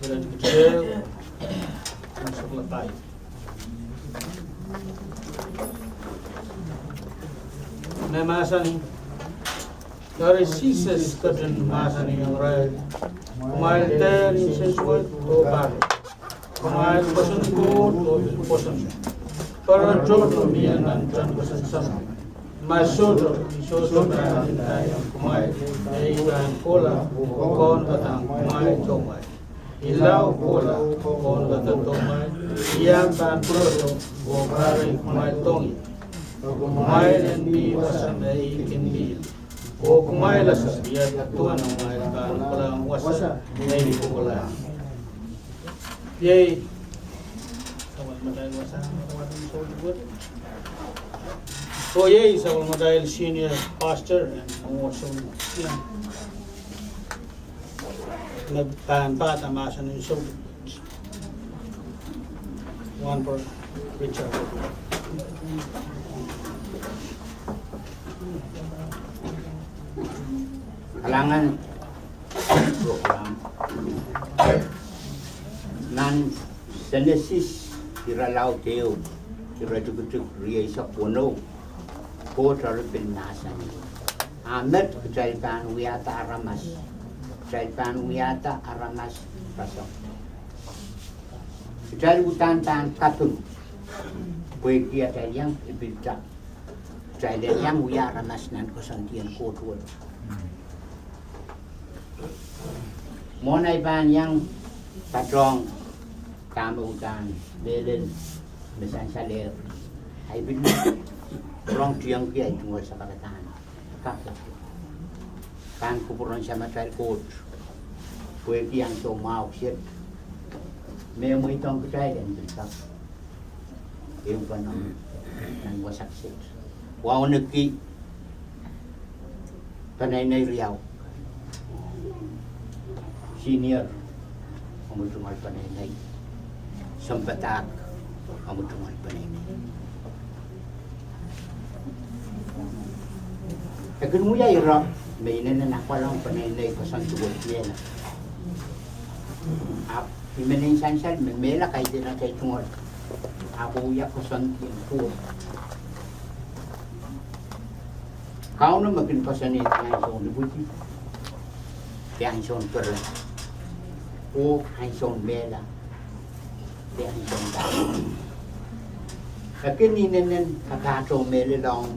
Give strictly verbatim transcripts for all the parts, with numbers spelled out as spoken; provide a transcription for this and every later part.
Ire tikitik ehu, nan sapwellimatail. Me mahsanih, eri Sises ketin mahsanihong irail, kumwail dehr nsensuwed oh pahre. Kumwail pwoson Koht oh pil pwoson pere tohto mie nan tehnpas en Sahm. Ma sohte, sohte pahn ndaiong kumwail, ei pahn kohla oh kaunopadahng kumwail dohmwail. Ira kohla oh kaunopada dohmwail, I ahpw pahn pwurodo oh kahrei kumwail dohng ie. Kumwail en mih wasa me I kin mih ie. Oh kumwail ese, ia duwen amwail pahn kohla wasa me I kohkohlahng. Iei sapwellimatail wasa, oh iei sapwellimatail senior pastor en Mwohsou. Me pahn pahda mahsen en Mwohsou. Wahnpoaron Richard. Kalahngan program. Nan Senesis irelaud ehu, iretikitik rieisek weneu, Koht eri pil mahsanih, a met kitail pahn wiahda aramas, kitail pahn wiahda aramas rasehng. Kitail uhdahn pahn kaping, pwehki atail iang ipilda. Kitail en iang wia aramas nan koasoandi en Koht wet. Mwohn ei pahn iang patohng dahme uhdahn mehlel me sansalehr, ei pil rong tiengki ei tungoal sakarada. Kak pahn kupwuren Samatail Koht, pwehki ansou mwahu kiset me mweidohng kitail en pil kak ehupenehng nan wasa kiset. Wauneki peneinei riau. Senior, omw tungoal peneinei. Sounpadahk, omw tungoal peneinei. E kin wia ire me inenen akwalohng peneinei koasoandi wet mehla. Ahpw I men en sansal me mehla kaidehn atail tungoal, ahpw wia koasoandi en Koht. Kauno me kin koasoanehdi ansoun ipwidi, de ansoun peren, oh ansoun mehla, de ansoun dahk. E kin inenen kapahtou mehlelohng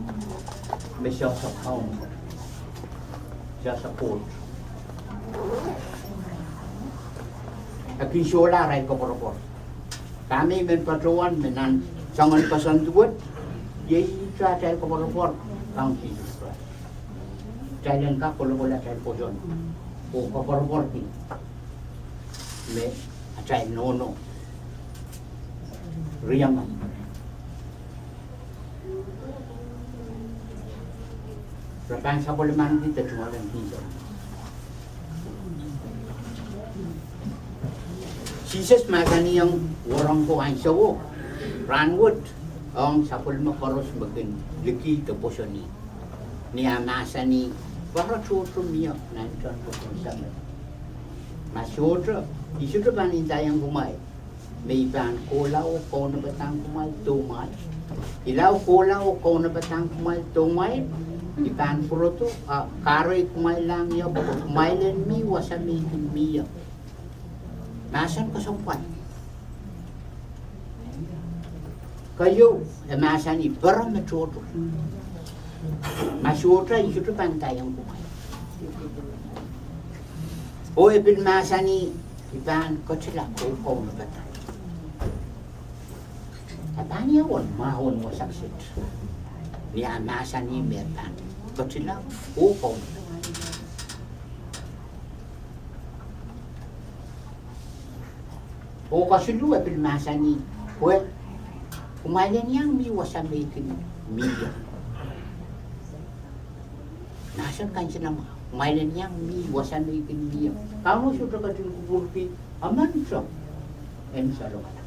me Sises Kauno, Sises Koht. E kin sohla arail koapworopwor. Dahme I men patohwan me nan soangen koasoandi wet, iei ihte atail koapworopwor Kaun Sises Krais. Kitail en kak kolokol atail pwoson oh koapworopworki me atail nohno, riemen, re pahn sapwellimaniki de tungoal en kihsang. Sises mahsanihong warong ko ansouo, rahnwet, ong sapwellime koaros me kin likih de pwosonih. Ni ah mahsanih, pere tohto mie nan tehnpas en Sahm. Ma sohte, I sohte pahn ndaiong kumwail me I pahn kohla oh kaunopadahng kumwail dohmwail. Ira kohla oh kaunopadahng kumwail dohmwail, I pahn pwurodo, a kahrei kumwail lahng ie, pwe kumwail en mih wasa me I kin mih ie. Mahsen kesempwal. Keieu, e mahsanih pere me tohto. Ma sohte, I sohte pahn ndaiong kumwail. Oh e pil mahsanih, I pahn ketila oh kaunopada. E pahn ia uwen mwahu en wasa kiset ni ah mahsanih me e pahn ketila oh kaunopada. Oh kesiluh, e pil mahsanih, pwe kumwail en iang mih wasa me I kin mih ie. Mahsen kansenamwahu, kumwail en iang mih wasa me I kin mih ie. Kauno sohte ketin kupwurki emen soh en salongala.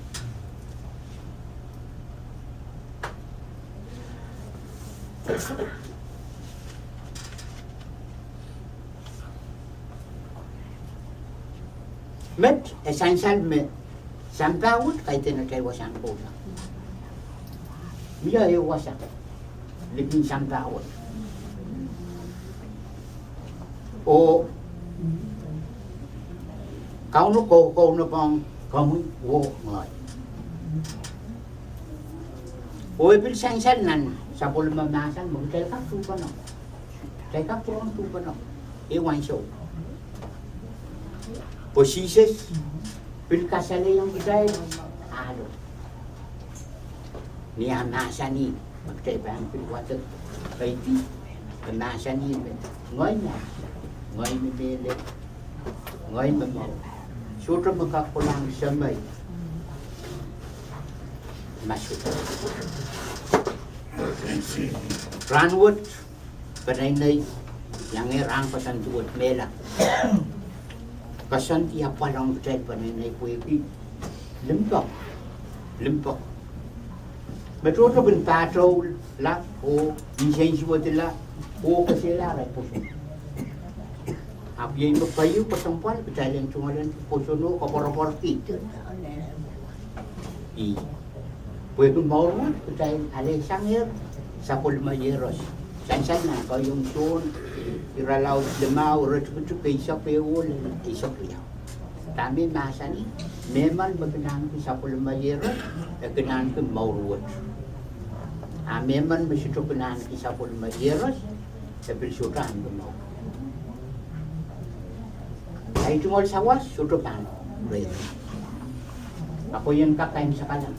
Met e sansal me sampah wet kaidehn atail wasahn kousoan. Mie ehu wasa likin sampah wet. Oh Kauno ko, Kauno pahn komwi oh ngehi. Oh e pil sansal nan sapwellime mahsen me kitail kak tuhpeno. Kitail kak pwurehng tuhpeno. Ehu ansou. Pwe Sises pil kasalehiong kitail ahlo. Ni ah mahsanih me kitail pahn pil wadek, kaidehn e mahsanih me ngehi me, ngehi me mehlel, ngehi me mour. Sohte me kak kolahng Semei. Masu. Rahnwet, peneinei, iang eh rahn koasoandi wet mehla. Koasoandi apwal ong kitail peneinei pwehki limpoak, limpoak. Me tohto kin pahtoula oh nsensuwedla oh kesehla arail pwoson. Ahpw iei me keieu kesempwal kitail en tungoalenki pwoson oh koapworopworki. Ih, pwehki mour wet kitail alehsangehr sapwellime iehros. Sansal nan keieun Sohn, irelaud limau, iretikitik eisek ehu lel eisek riau. Dahme mahsanih? Mehmen me kin ahneki sapwellime iehros, e kin ahneki mour wet. A mehmen me sohte kin ahneki sapwellime iehros, e pil sohte ahneki mour. Ahi tungoal sawas sohte pahn rehi. Ahpw ien kak kaimwisekala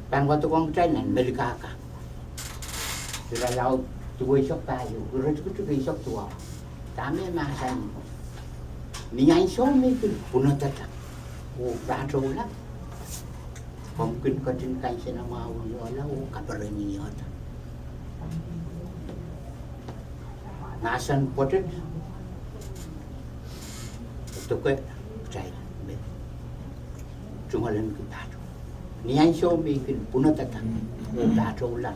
pahn wadekohng kitail nan Melkahka, irelaud duweisek pahieu, iretikitik eisek duwau. Dahme mahsanih? Ni ansou me I kin pwunodada oh pahtoula, komw kin ketin kansenamwahwihla oh kaperenihda. Mahsen pwoatet e doke kitail me tungoalenki pahtou. Ni ansou me I kin pwunodada oh pahtoula,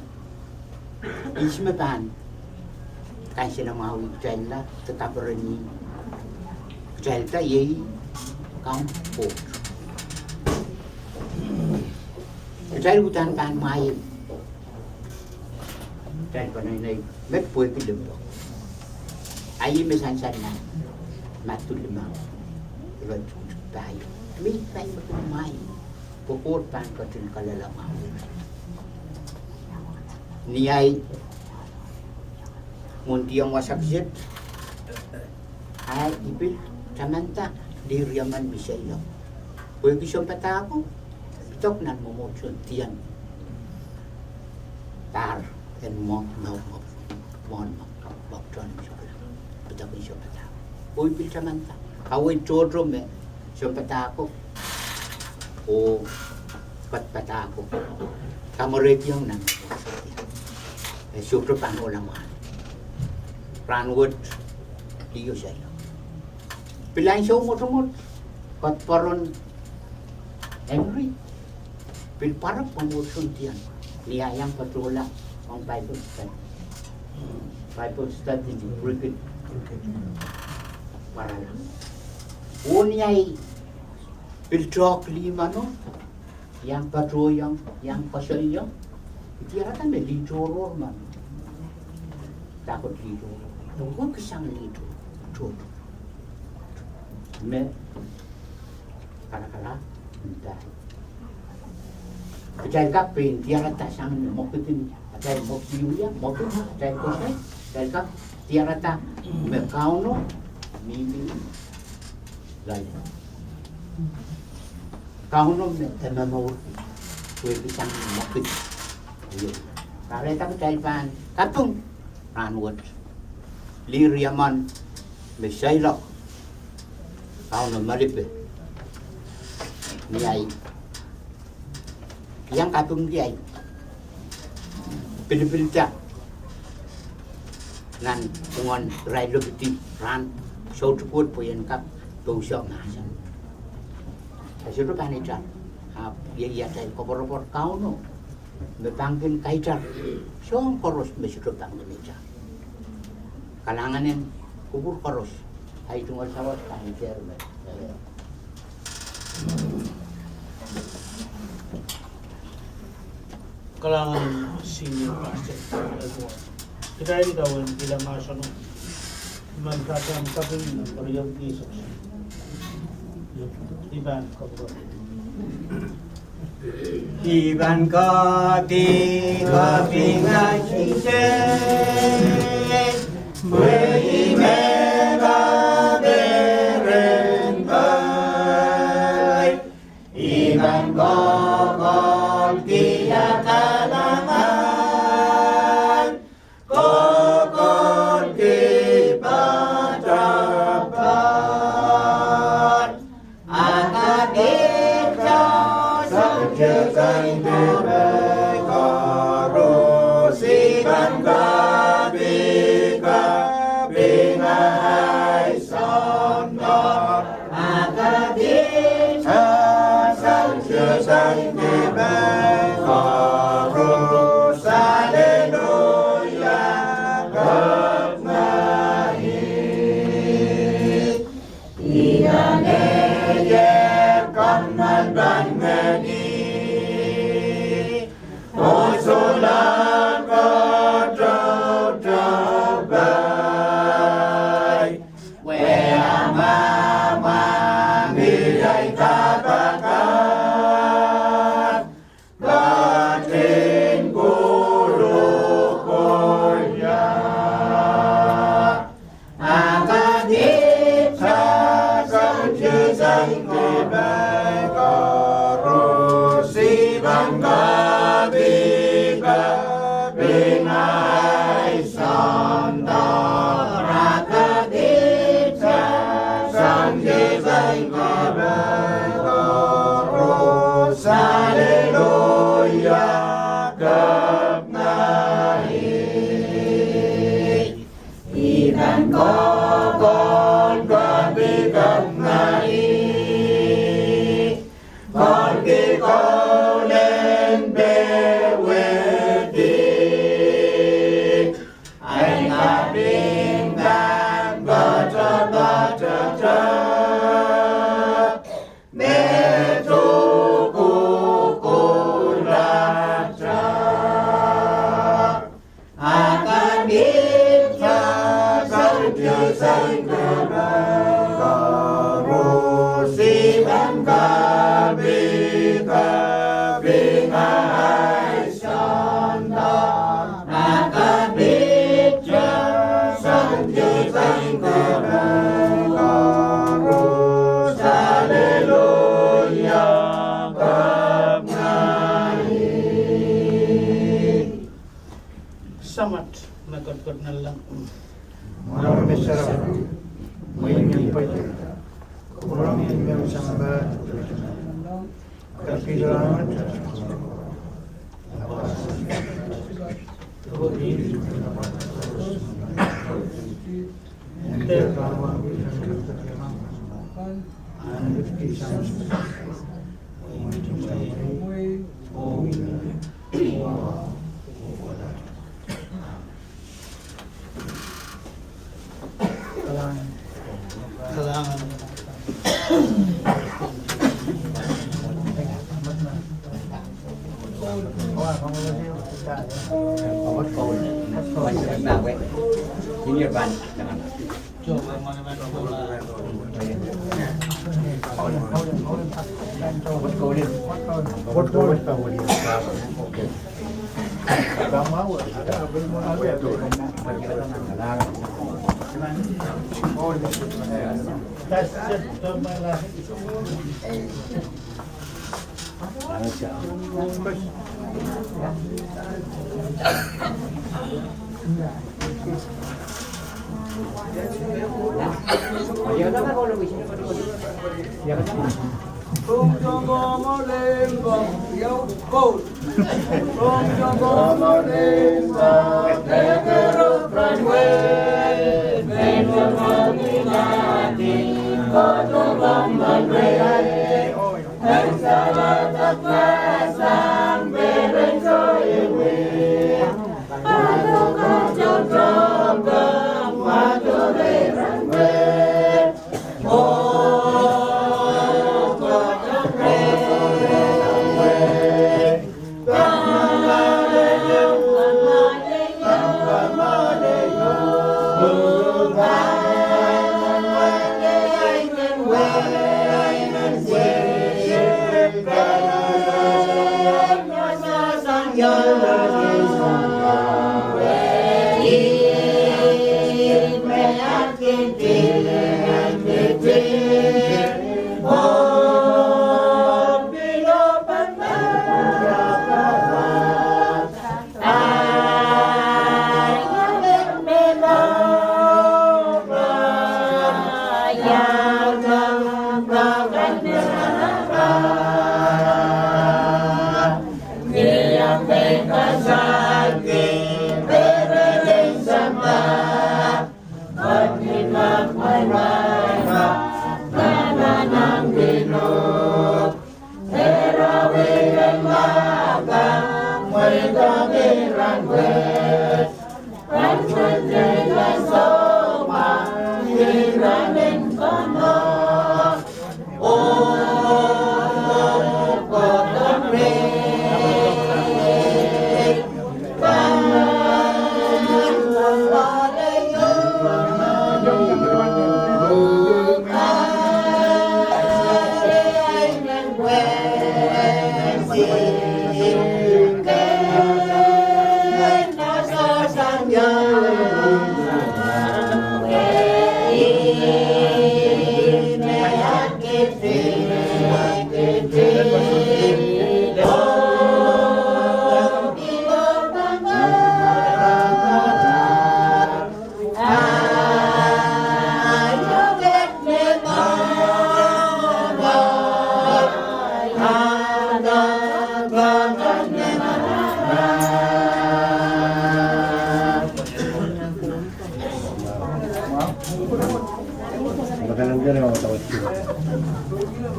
ihs me pahn kansenamwahwih kitailla de kaperenih kitailda? Iei Kaun Koht. Kitail uhdahn pahn mwahiei, kitail peneinei, met pwehki limpoak. Ahi me sansal nan Madiu limau, iretikitik pahieu, me I pahn mwahiei pwe Koht pahn ketin kalelamwahu. Ni ahi mwohndiong wasa kiset, ahi I pil tamanda lih riemen me seiloak. Pwehki sounpadahko pidok nan mwomwohdiso en dihp, pahr en mwo, mwo, mwo, mwo, mwo, mwo, mwo, pidok en sounpadahko. Oh I pil tamanda kaweid tohto me sounpadahko oh padpadahko kamwerehdiong nan, e sohte pahn ohla mwahl. Rahnwet, lih o seiloak. Pil ansou mwotomwot, Kadiporon Henry pil pwarek mwomwohdiso en dihp ni ah iang patohla ong Bible study, Bible study ni Brigid Warala. Oh ni ahi pil tohk lih meno, iang patohiong, iang koasoiong, I diarada me lih tohrohr meno. Dahkot lih tohrohr? Dahkot kisang lih tohrohr me karakara nda. Kitail kak pein diarada sang ni mwekid en atail mwekid, mwekid atail koasoi, kitail kak diarada me Kauno mihmi loale. Kauno me e momourki pwehki sang ni mwekid. Kahrehda kitail pahn kaping rahnwet, lih riemen me seiloak, Kauno malipe. Ni ahi iang kapingki ahi pilipilda nan pwungen irail lokedi rahn soutik wet pwe I en kak pousehla mahsen. E sohte pahn itar, ahpw iei atail koapworopwor Kauno me pahn kin kaitar soahng koaros me sohte pahn kin itar. Kalahngan en kupwur koaros Ai tungoal sawas pahn dehr me. Kalahngan en Senior Pastor Edward. Kitail en kaweidki mahsen o. Mehn Sahm kaping nan Korinth eisek. I pahn kapikaping. I pahn kapikapinga Sises, pwe ih me kaperen pai. I pahn kokohlki ah kalahngan, kokohlki poatopoat. Ahpw kitail sohte saikinte pai koaros, I pahn kapikapinga Soundor. Ahpw kitail sohte saikinte pai koaros, aleluia, kapinga ih. Ih me iei kommoal pahn ngeni, oh souleng koatoato pai. Wia mwamwahngih ai kapakap, ketin kulukoia. Ahpw kitail sohte saikinte pai koaros, I pahn kapikapinga Soundor. Ahpw kitail sohte saikinte pai koaros, aleluia, kapinga ih. I pahn kokohl kapikapinga ih, kohlki koul en powehdi. Ai kaping pahn poatopoatete, me tuhkukuhlahte. Ahpw kitail sohte saikinte pai koaros, I pahn kapikapinga Soundor. Ahpw kitail sohte saikinte pai koaros, aleluia, kapinga ih. Samat me ketiket nanleng, Maing me Sarawi, mwein I pweido. Kupwuromwi mehn sampah, ketiket nanleng.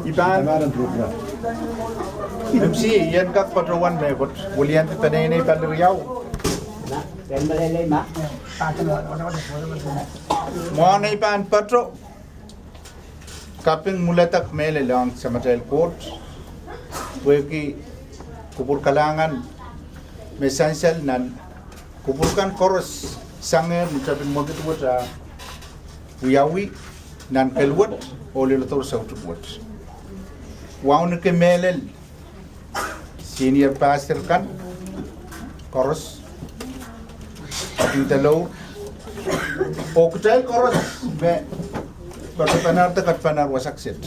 I pahn, M C, I en kak patohwan mehkot, wiliandi peneinei pali riau. Mwohn ei pahn pato, kaping mwuledek mehlel ong Samatail Koht, pwehki kupwur kalahngan me sansal nan kupwur kan koaros, sangehr ni tapin mwekid wet a wiawi nan kehl wet oh leledohr soutuk wet. Wauneki mehlel senior pastor kan koaros, Delour, oh kitail koaros me patopanar de katipanar wasa kiset.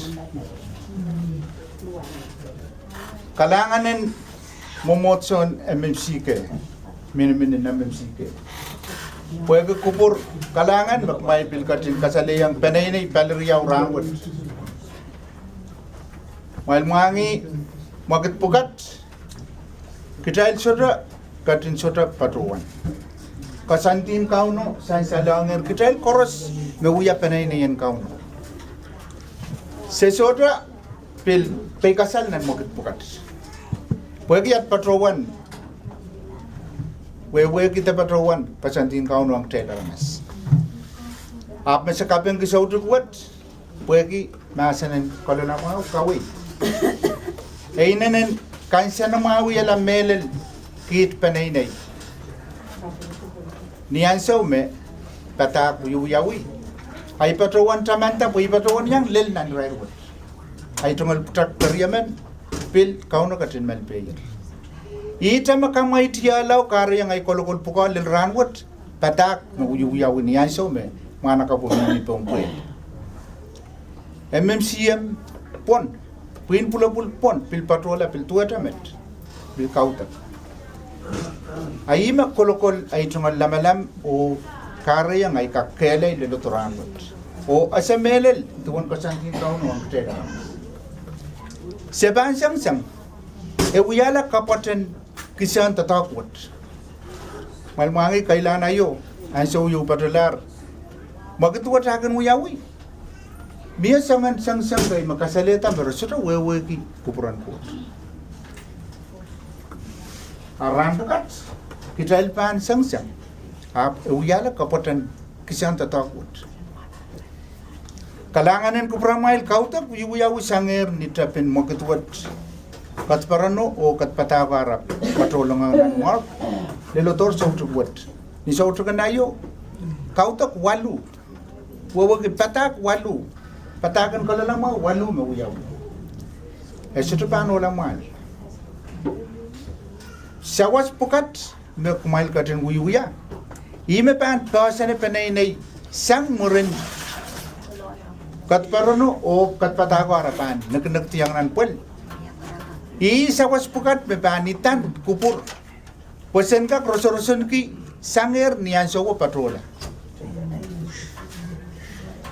Kalahngan en mwomwohdiso en M M C K, miniminin M M C K, pwehki kupwur kalahngan me kumwail pil ketin kasalehiong peneinei pali riau rahnwet. Kumwail mwahngih mwekid pwukat, kitail sohte ketin sohte patohwan. Koasoandien Kauno sansalohng kitail koaros me wia peneinei en Kauno. Se sohte pil peikasal nan mwekid pwukat, pwehki at patohwan wehwehki de patohwan koasoandien Kauno ong kitail aramas. Ahpw me se kapingki soutuk wet, pwehki mahsen en kalolamwahu kaweid, e inenen kansenamwahuiala mehlel kiht peneinei ni ansou me padahk wiewiawi. Ahi patohwan tamanda pwe I patohwan iang lel nan irair wet. Ahi tungoal pwutak periemen, pil Kauno ketin malpeier. Ihte me kamwaitiala oh kahrehiong ahi kolokol pwukoa lel rahnwet, padahk me wiewiawi ni ansou me mwahnakapwo mihmi pohn pwehl. M M C M pwon, pwihn pwulopwul pwon, pil patohla, pil duwehte met, pil kaudok. A ih me kolokol ahi tungoal lamalam oh kahrehiong ahi kak kehlail leledo rahnwet, oh ese mehlel duwen koasoandien Kauno ong kitail. Se pahn sengiseng, e wiahla kapwat en kisehn doadoahk wet. Kumwail mwahngih kailahn aio, ansou ieu patolahr, mwekid wet a kin wiawi. Mie soangen sengiseng kei me kasalehda me re sohte wehwehki kupwuren Koht. A rahn pwukat kitail pahn sengiseng, ahpw e wiahla kapwat en kisehn doadoahk wet. Kalahngan en kupwuramwail kaudok wiewiawi sangehr ni tapin mwekid wet kadiparono oh kadipadahko ara patohlong nan mwahu leledohr soutuk wet. Ni soutuk en aio, kaudok waluh, wehwehki padahk waluh, padahk en kalolamwahu waluh me wiawi. E sohte pahn ohla mwahl. Sawas pwukat me kumwail ketin wiewia, ih me pahn poahsoane peneinei sang mwurin kadiparono oh kadipadahko ara pahn nekinekdiong nan pwel. Ih sawas pwukat me pahn idan kupwur pwe sen kak rosorosonki sangehr ni ansouo patohla.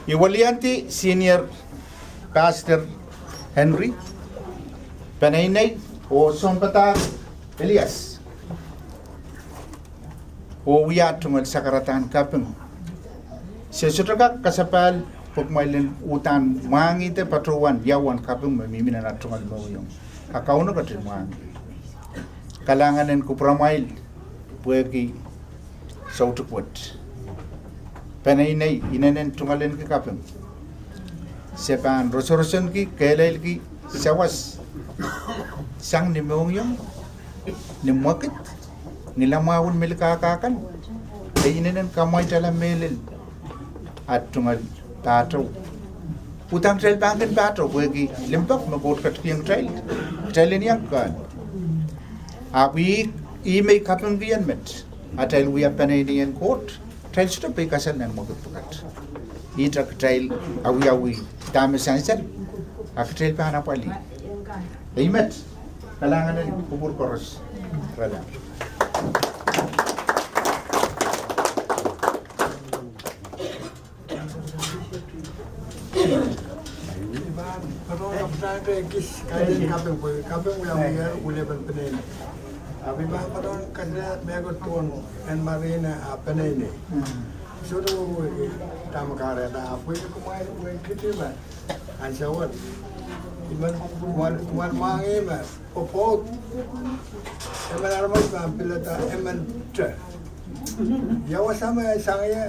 I weliandi Senior Pastor Henry, peneinei, oh sounpadahk Elias, oh wia tungoal sakaradahn kaping. Se sohte kak kasapahl pwe kumwail en uhdahn mwahngihda patohwan ia uwen kaping me mihmi nan tungoal mohngiong. A Kauno ketin mwahngih. Kalahngan en kupwuramwail pwehki soutik wet. Peneinei, inenen tungoal en kaping. Se pahn rosoroson ki, kehlail ki, sawas sang ni mohngiong, ni mwekid, ni lamwahun melikahka kan, e inenen kamwaitala mehlel. At tungoal pahtou. Uhdahn kitail pahn kin pahtou pwehki limpoak me Koht ketikihong kitail, kitail en iang kak. Ahpw ih, ih me I kapingkihong met. Atail wia peneinei en Koht, kitail sohte peikasal nan mwekid pwukat. Ihte kitail awiawi dahme sansal, a kitail pahn apwalih. Ei met, kalahngan en kupwur koaros. Rala. I pahn patohwan kapitahngte kis kaidehn kaping pwe kaping wiawiher wilipen peneinei. Ahpw I pahn patohwan kasalehda mehkot pohn en Marina a peneinei. Sohte wehwehki dahme kahrehda ahpw I pil kumwail wehin Kitty me ansou wet. I men kumwail, kumwail mwahngih me pwopwoud. Emen aramas pahn pilada emen te. Ia wasa me sang ie,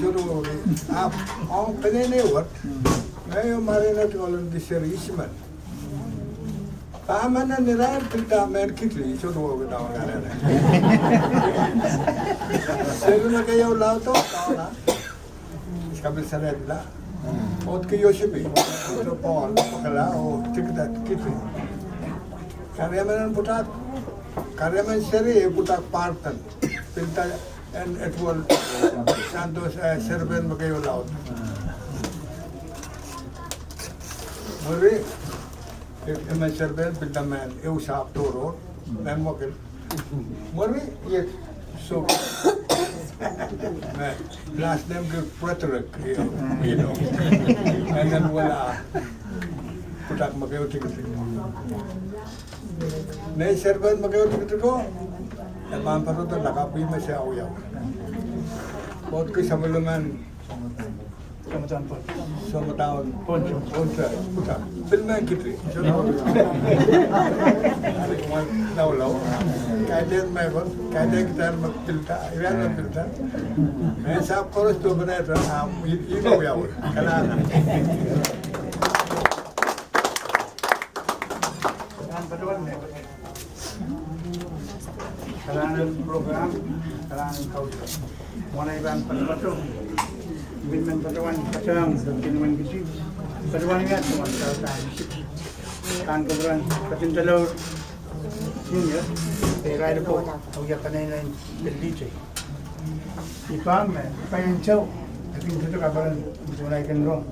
sohte wehwehki. Ahpw ong peneinei wet, ngehi oh Marina tungoal en kiseri isimen. Pahn men en irair pilada mehn Kitty, sohte wehwehki dahme kahrehda. Seri me keieu laudo, dahme Kapil saledla. Ohd ki Iosepi, ohd Paul, pekila, oh tikida Kitty. Kahremen en pwutak, kahremen seri e pwutak Parton. Pilada en Edward Santos, eh, serpen me keieu laud. Mwuri, e, emen serpen pilada mehn ehu sahpw tohrohr, mehn mwekid. Mwuri, iet, so, me, last name ki Frederick, you know, you know. And then, well, uh, pwutak me keieu tikitik. Nei serpen me keieu tikitiko, e pahn patohdo lakapw me se awiawi. Ohd ki Sapwellimen Soumadaun. Soumadaun. Pwon, pwon, pwutak. Pil mehn Kitty. Laulau. Kaidehn mehkot, kaidehn kitail me pilada, irail me pilada. Mehn sahpw koaros dohpene, ah, i, i me wiawi. Kalahngan. Kalahngan en program, kalahngan en kaudok. Mwohn ei pahn patopato, I men patohwan patehng Keptin Wenkiti, patohwan ia tungoal sarawi en sik. Kan kupwuren Keptin Delour Junior, pwe irail ko, oh ia peneinei en Pillitei. I pahn me, pahn ansou, e kin sohte kaperen, I men ahneki rong.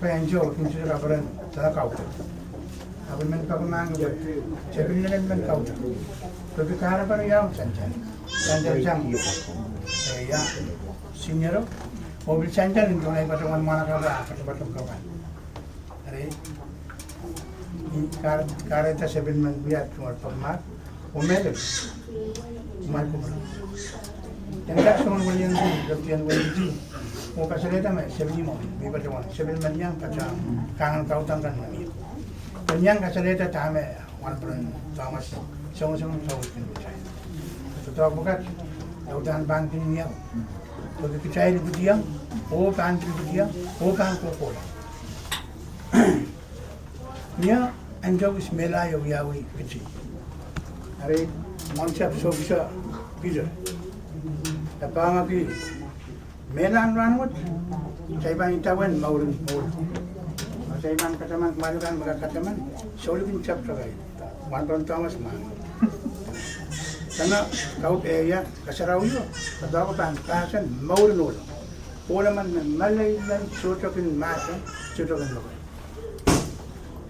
Pwe ansou, e kin sohte kaperen, tala kaudok. Ahpw I men peki mahn pwe, se pil inenen men kaudok. Pwe pil kahrepen iang sansal. Sansal sang. E ia, senior o. Oh pil sansal, I men patohwan mwahnakapw, patohwan patohwan. Eri, I kar-, kahrehda se pil men wia tungoal pekimahs. Oh mehlel, kumwail kupwure. Eri I kin sohte weliandi, Keptin Wenkiti, oh kasalehda me se pil mwo, me patohwan, se pil men iang patehng, kahngen kaudok kan me mie. Pil iang kasalehda dahme Wahnporon Thomas songosong soukin kitail. Doadoahk pwukat, e uhdahn pahn kin mie. Pwehki kitail ipwidiong, oh pahn ipwidiong, oh pahn kohkohla. Mie ansou kis mehla e wiawi Kitty. Eri, mwohn sapw Sopwusa Peter, e pahn kak mehla en rahnwet, kitail pahn idawehn mouren ohl. Kitail pahn kataman, kumwail kan me kak kataman, sohte kin sapw takai. Wahnporon Thomas mwahngi. Dahme kaudok e ia, kasarawio, kadoadoahko pahn mahsen mouren ohl. Ohl emen me mehlel men sohte kin mahsen, sohte kin lokoi.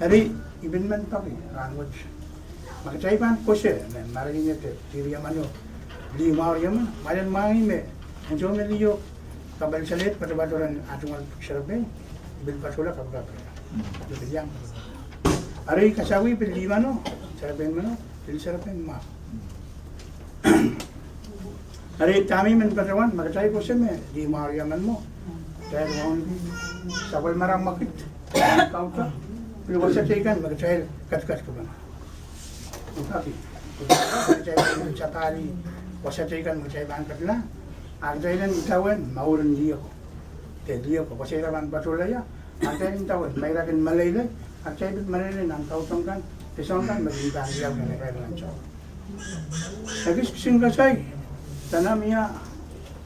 Eri, I pil men peki, rahnwet. Ma kitail pahn koasoia, me Marina te, tiri emen o, lih mwahu riemen, ma I en mwahngih me, ansou me lih o, Kapehse lel patopato ren ah tungoal serepein, pil patohla kapakap. Pil iang. Eri kasawih pil lih meno, serepein meno, pil serepein mwahu. Eri dahme I men patohwan, ma kitail koasoia me lih mwahu riau men mwo, kitail wauneki sapwellimara mwekid, kaunda, pil wasa teikan me kitail ketiket kupwure. Kitail sapwellimara wasa teikan me kitail pahn ketiket, a kitail en idawehn mouren lih ko. De lih ko, wasa ira pahn patohla ia, a kitail en idawehn, ma ira kin meleilei, a kitail pil meleilei nan kaudok kan, de soang kan me kin pahn lih ko nan irail nan soang. Ekis kisin kasai, dahme mie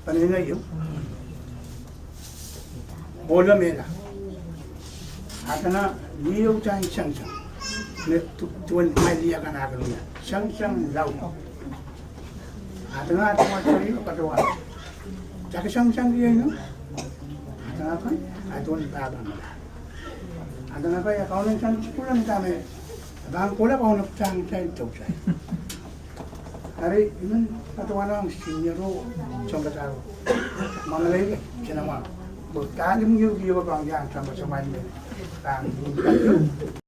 peneinei ieu. Ohlo mehla. Adena lih ieu kitail en sangsang. Me tu-, duwen ma lih akan akan mie. Sangsang laud. Adena, adena, adena, adena. Dahkot sangsang kei inou. Adena kan, adena pahpa mehla. Adena kan, ia Kauno en sang sukula ni dahme. Pahn kohla Kauno sang sang tohto. Eri, I men patohwanong senior o, sounpatail o. Ma meleilei, kitail ma. Bo talim ieu ieu pahn iang sang bo somain me. Pahn iang.